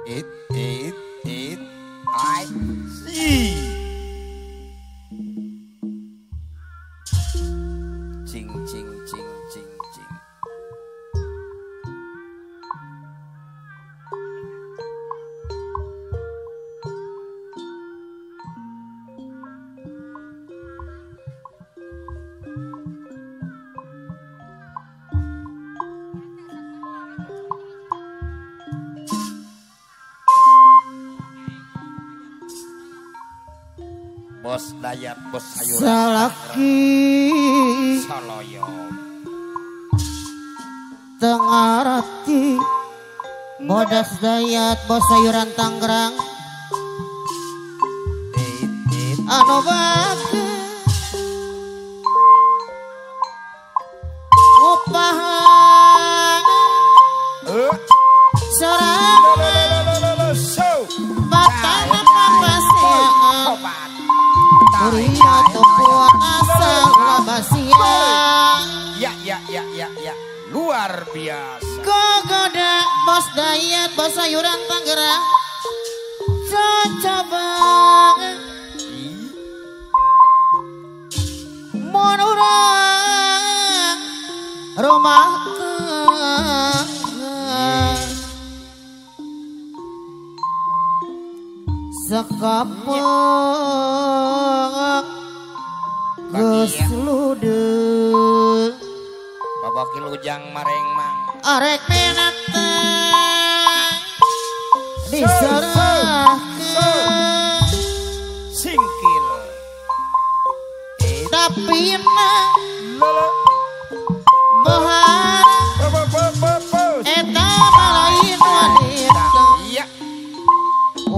8 8 8 I C. Cing cing cing cing cing. Bos Dayat, bos sayuran salaki saloyo tengarati. Bodas Dayat, bos sayuran Tangerang anu bager upahan serang batana papasean Kuria tukuan asal labasia. Ya ya ya ya ya, luar biasa. Gogoda bos Dayat, bos sayuran Tangerang cocok banget. Mun urang rumah sekampung geus ludeung babakil ujang mareng mang arek menatang diserahkeun singkil tapi mah bohar eta malain wanita.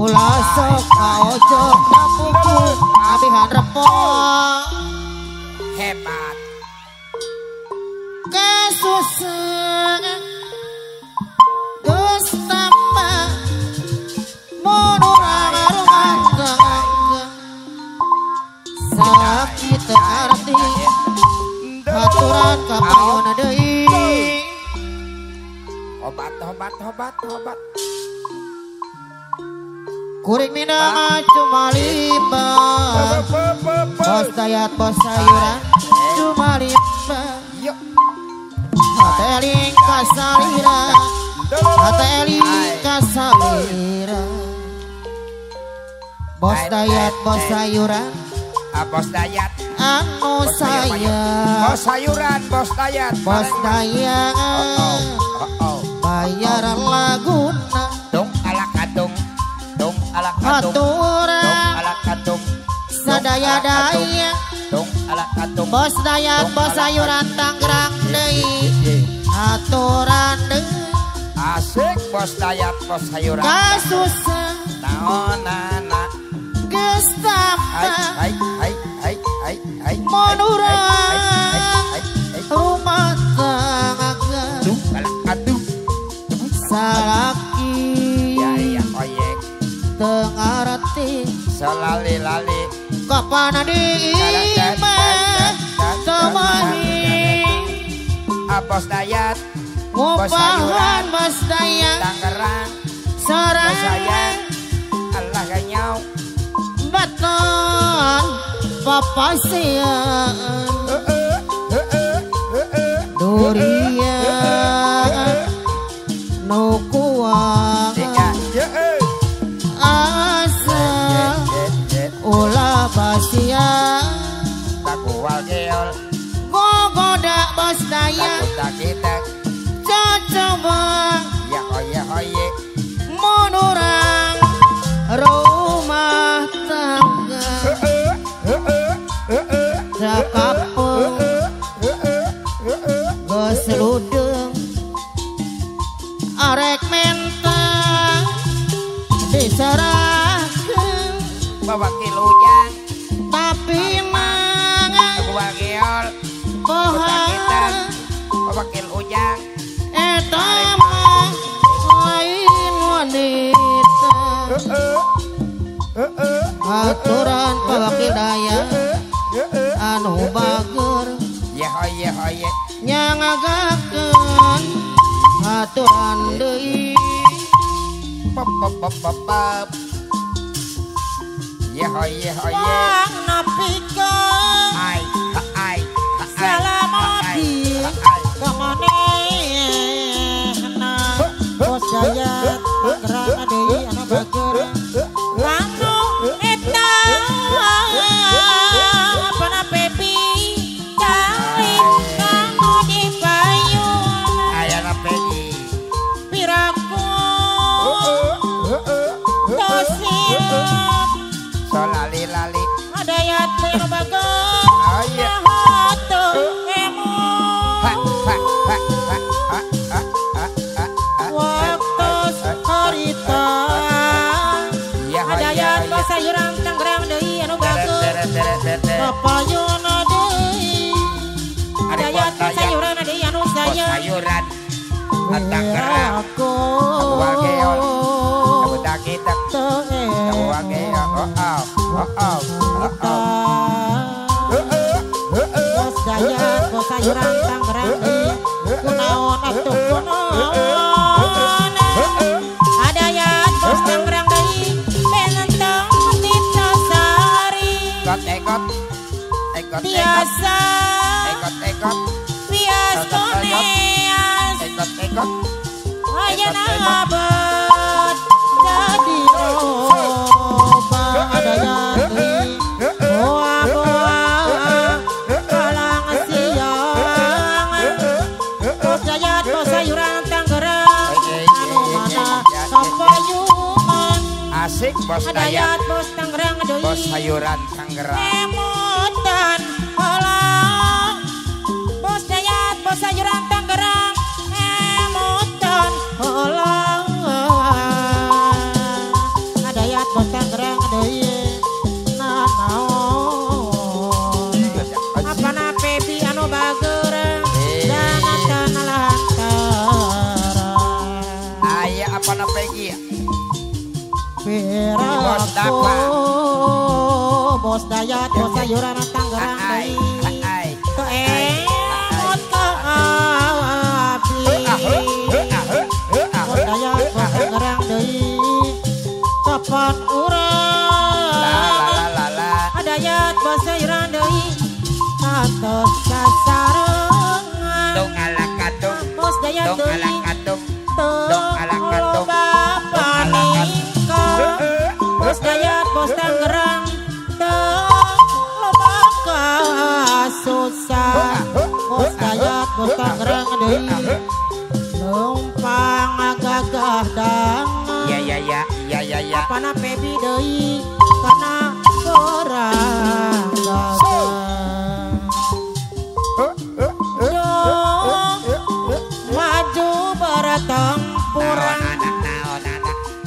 Ulah sok kaojok kapuku abihan repot. Hebat. Kesusahan geus tambah mun urang rumah tangga sakit teu arti aturan kapayun deui. Obat obat obat obat. Kuring minang cuma lima. Bos Dayat, bos sayuran cuma lima. Hateling kasalira, hateling kasalira. Bos Dayat, bos sayuran, bos Dayat anu sayang. Bos sayuran, bos Dayat, bos Dayat bayaran laguna. Dong ala kadung, dong ala kadung, dong ala kadung, sadaya-daya dong ala kadung. Bos Dayat, bos sayuran Tangerang deui aturan deui. Asik bos Dayat, bos sayuran kasusah naonana geus tambah hai hai hai hai hai mun urang rumah tangga dong ala kadung salaki ya ya koyek tengarti selali-lali kapan di imah tamahi. Bos Dayat, bos sayuran bos Dayat Tangerang sarang Allah ganyau baton papasian durian nu kuang asa ulah basia takual geol gogoda bos Dayat cocoba ya oye oye mun urang rumah tangga sakapeung geus ludeung arek menta diserahkeun babakil ujang tapi mah takual geol bohar babakil ujang eta mah lain wanita. Aturan pawakil Dayat anu bager ye hoye hoye nyangagakeun aturan deui. Pop pop pop pop pop. Ye ho ye ho ye. Wang napikeun ai ai salamati kamanehna Bos Dayat Tangerang deui anu bager anu eta apana Pepi calik kanu di payun ayana Pepi piraku tosip so lali lali Dayat anu bager ha ha ha ha ha ha ha ha. Waktu harita Dayat bos sayuran Tangerang deui anu bager kapayun deui Dayat bos sayuran deui anu sayang sayuran Tangerang wageol kita wageol oh oh oh oh. Bos Dayat bos sayuran Tangerang deui kunaon atuh kunaon Dayat bos Tangerang deui penentang Titasari ekot ekot ekot tiasa ekot ekot bias koneas ekot ekot ayana abad jadi loba Dayat deui boa boa kalang siang Bos Dayat bos sayuran Tangerang anu mana kapayungan asik Bos Dayat Dayat bos Tangerang deui bos sayuran Tangerang emutan olah Bos Dayat bos sayuran Tangerang emutan olah Dayat bos Tangerang deui nanaon apana Pepi anu bager danatan lantara aya apana Pegi Piraku Bos Dayat bos sayuran Tangerang deui teu emot ka abdi Bos Dayat bos Tangerang deui kapan urang Dayat bos sayuran deui kantos sasarengan dong ala katung Bos Dayat dong ala deui katung teu dong ala katung loba paningka Bos Dayat bos Tangerang teu loba kasusah Bos Dayat bos Tangerang deui leumpang gagah dangan ya ya ya ya ya ya apana Pepi deui kana perang gagah maju bertempuran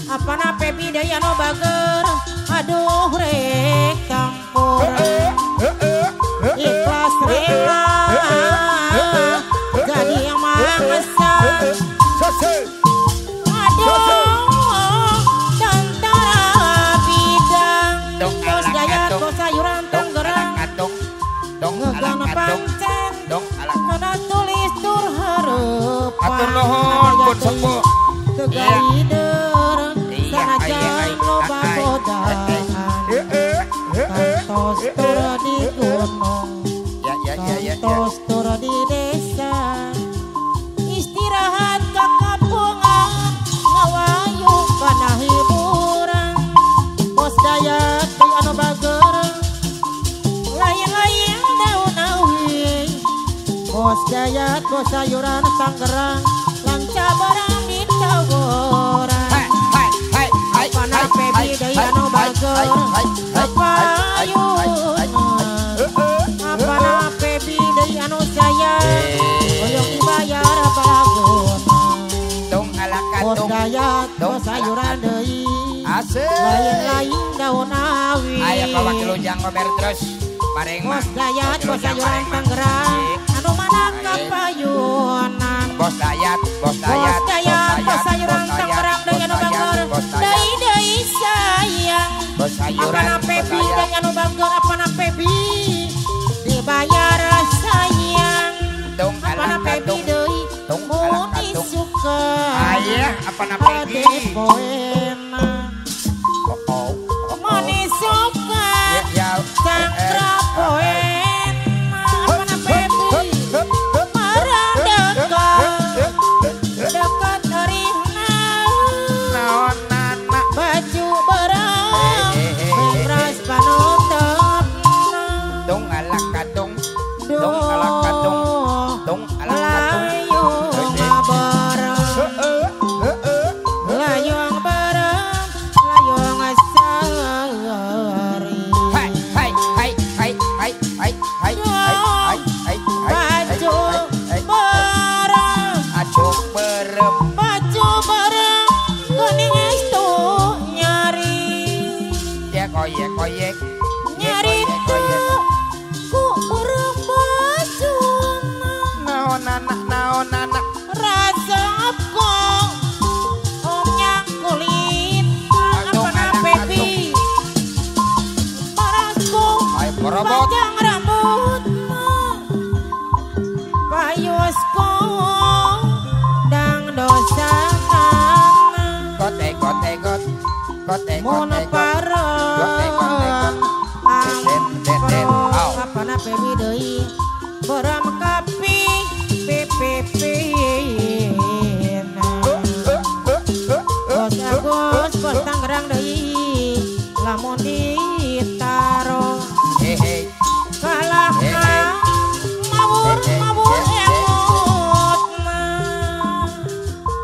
apana Pepi deui anu bager aduh rek tempuran ikhlas rela jadi mangsa aduh tentara bidang Bos Dayat bos sayuran Tangerang ngegana pancen kana tulis tur hareupan atur nuhun pun sepuh teu galider sanajan loba godaan kantos tur di gunung ya ya ya ya kantos tur di desa istirahat ka kampungan ngawayu kana hiburan Bos Dayat deui anu bager lain-lain daun awi Bos Dayat bos sayuran Tangerang lanca barang di taworan apana Pepi deui anu bager kapayun apana Pepi deui anu sayang hoyong dibayar palaguna dong ala Bos katung Dayat bos sayuran deui asik lain-lain daun awi aya kawakil ujang ngomer terus bareng Bos Dayat bos sayuran Tangerang anu mana kapayunan Bos Dayat bos Dayat Bos Dayat bos sayuran Tangerang deui anu bager deui deui sayang bos sayuran apana Pepi deui anu bager apana Pepi dibayar sayang dong ala apana Pepi katung deui dong ala mun katung suka aya Ayah apa na Peggy? Moni suka cangkra poena apa na Peggy? Marang dekat dekat terina baju berang bebras panotop dong alak kadong dong alak kadong dong alak kadong layung bareng layung sari hai hai hai hai hai hai hai hai hai baju bareng aduh berem baju bareng kuning itu nyari ya koyek koyek nyari tuh ku berem baju naon anak naon anak rasa aku omnya kulit apa na Pepi parasku panjang rambutmu payusku dang dosa kote kote got kote mono parang apa na Pepi deui beram kapi PPP Bos Agus bos Tangerang deui lamun ditaro kalah mabur mabur emotna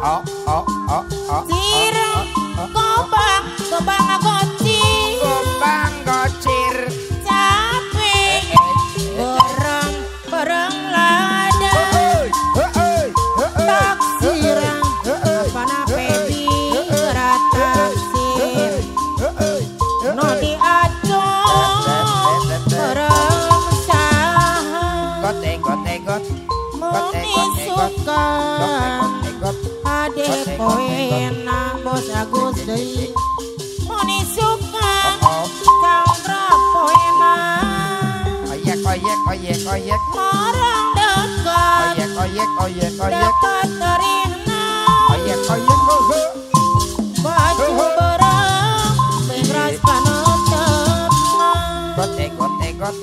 oh oh oh oh sireng gobang gobang gocir gobang gocir capek bereng bereng lada taksirang apa na Pepi taksir no diacung bereng saha kote kote got muni suka ade poena bos Agus deui muni suka cangkra poena oyek oyek oyek oyek marang dekat oyek oyek oyek oyek dekat terina oyek oyek baju berang bebras panotopna kote kote got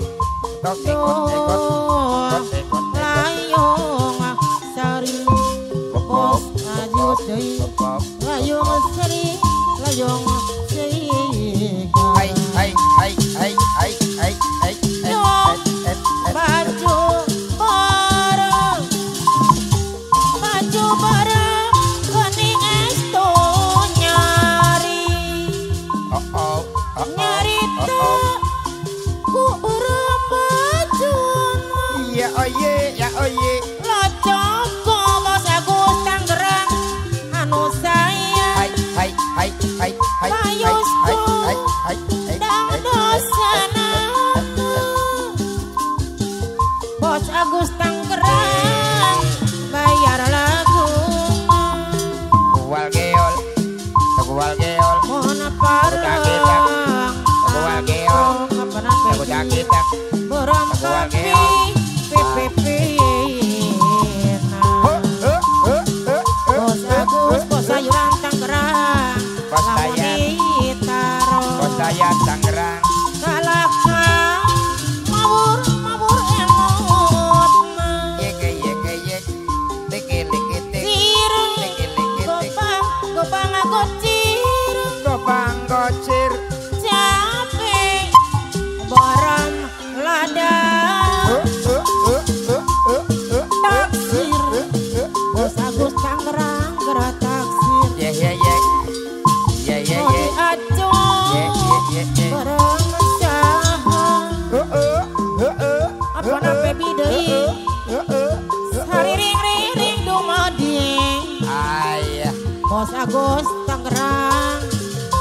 kote kote got kote kote layung sari bos Agus deui layung sari layung sari hai hai hai hai hai hai hai baju bareng baju bareng kuning estu nyari nyari tuh ku berem baju ya oye ya oye locoko bos Agus Tangerang anu sayang hai hai hai hai hai layusku hai hai dang dosana Bos Agus Tangerang bayar lagu Tegual geol tegual geol mohon parang tegual geol tegual kita berang kapi PPP Bos Agus bos sayuran Tangerang bos Dayat bos Dayat Tangerang kalahka mabur mabur emotna yek yek yek teke leke tek sireng teke leke tek gobang gobang gocir gobang gocir capek barang lada taksir bos Agus Tangerang gerak taksir ye ye ye ye ye ye ye ye ye barang saha apa na Pepi deui sariring ring dumadi ayah bos Agus Tangerang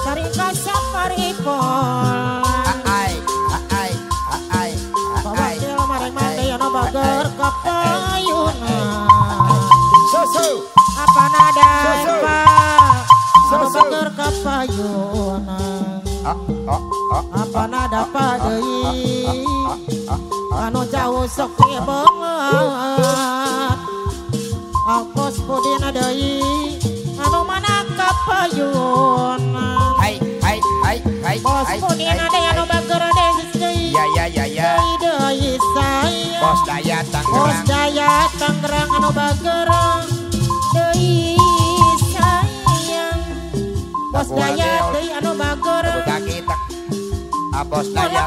sari kasaparipol ai ai ai ai bawa mande anu bager kapayuna susu apa nada anu bager kapayuna apa nada deui anu jauh sok banget Bos Pudina deui anu Bos Dayat Tangerang anu bager deui sayang. Bos Dayat deui anu bager. Bos Dayat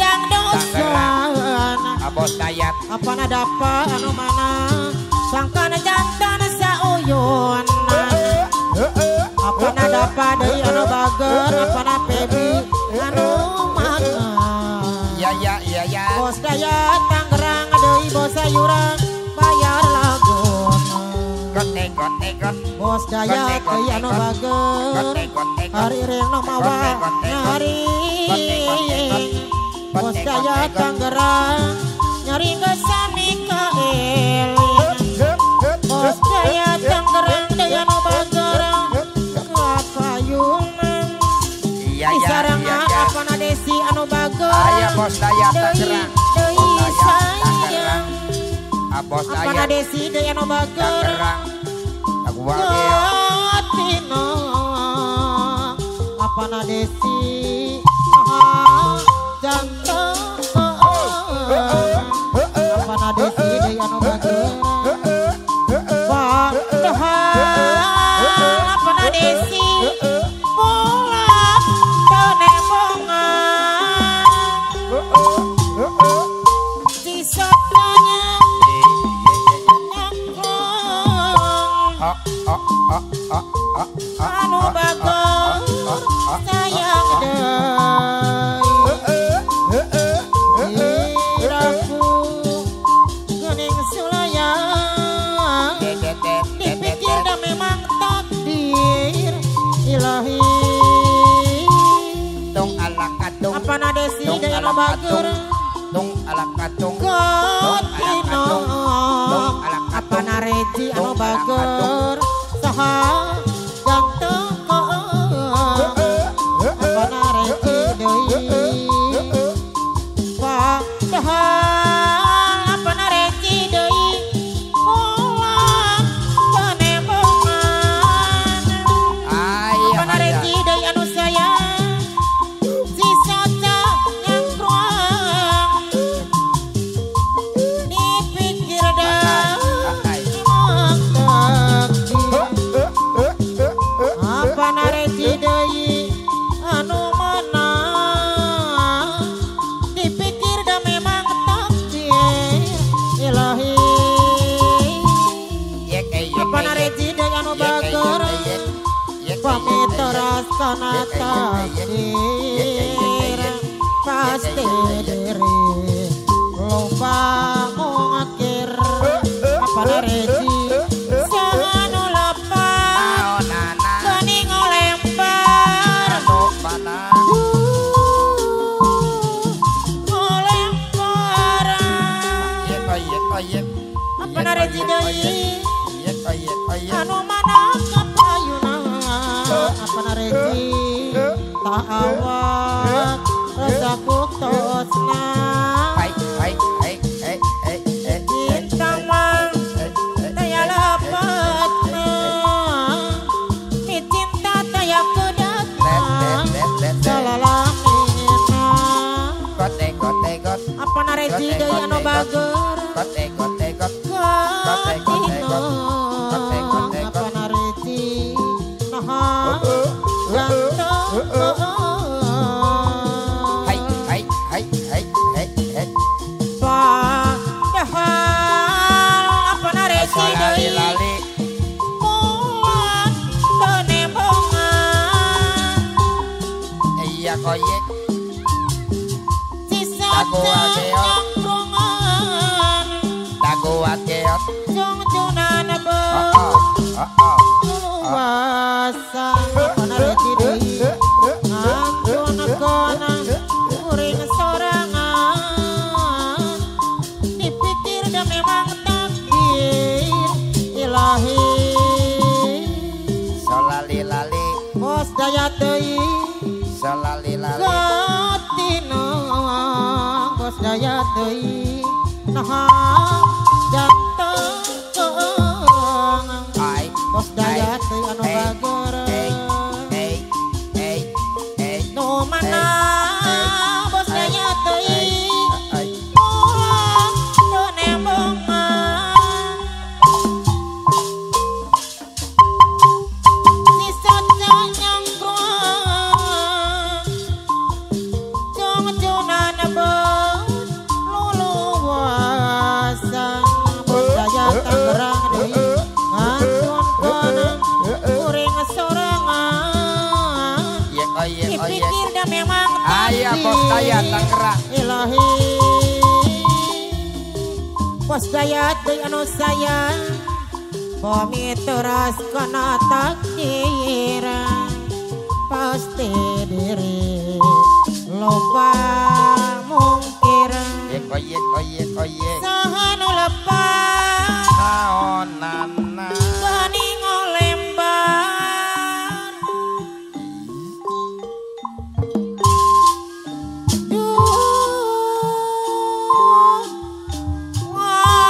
Tangerang. Bos Dayat apana dapa anu mana sangkana jantan sauyun. Apana dapa deui anu bager apana Pebi anu mana. Ya ya ya ya. Bos Dayat Tangerang deui bos sayuran bayar laguna. Bos Dayat deui anu bager hari reno mawa nyari. Bos Dayat Tangerang nyari ngesani ka eling. Bos Dayat Tangerang deui anu bager kapayungan. Disarangan apana desi anu bager. Aya Bos Dayat Tangerang deui sayang. Bos Dayat apana desi deui anu bager. Gatino apana desi jantung apana desi deui anu bager. Padahal apana desi pulang tenembongan sisatanya anu bager sayang deui iraku geuning sulayang dipikir dah memang takdir ilahi. Tong alakadong apana desi deui anu bager. Tong alakadong Gatino apana reji anu bager saha jantung apana reji deui. Padahal apana reji deui pulang penembongan. Apana reji deui anu sayang sisata nyangkruang dipikir dah memang takdir. Apana reji deui anu mana dipikir dah memang takdir ilahi. Apana reji deui anu bager pamit teras kana takdir pasti diri lupa mengakir. Apana reji sahanu lepat geuning lempar lempar. Apana reji deui anu mana kapayuna. Apana reji tak awak rasa buktosna. Cinta mang daya lepatna mi cinta daya kedatang salalamina. Apana reji deui anu bager Gatino apana reji naha ganteng. Padahal apana reji deui muat tenembongan. Iya koyek sisata nyangkrungan jungjunan luasa. Apana reji deui ngangkun kona kuring sorangan dipikir dah memang takdir ilahi. Solali lali Bos Dayat deui solali lali Gatino Bos Dayat deui naha jantung Bos Dayat deui anu bager nu mana Bos Dayat deui pulang tenembongan. oyek oyek. Dipikir dah memang Ayah Bos Dayat Tangerang. Ilahi Bos Dayat deui anu sayang bumi teras kana takdir pasti diri loba mungkir. Yek oyek oyek oyek. Saha nu lepat naonana geuning ngolembar. Duh ngolembar.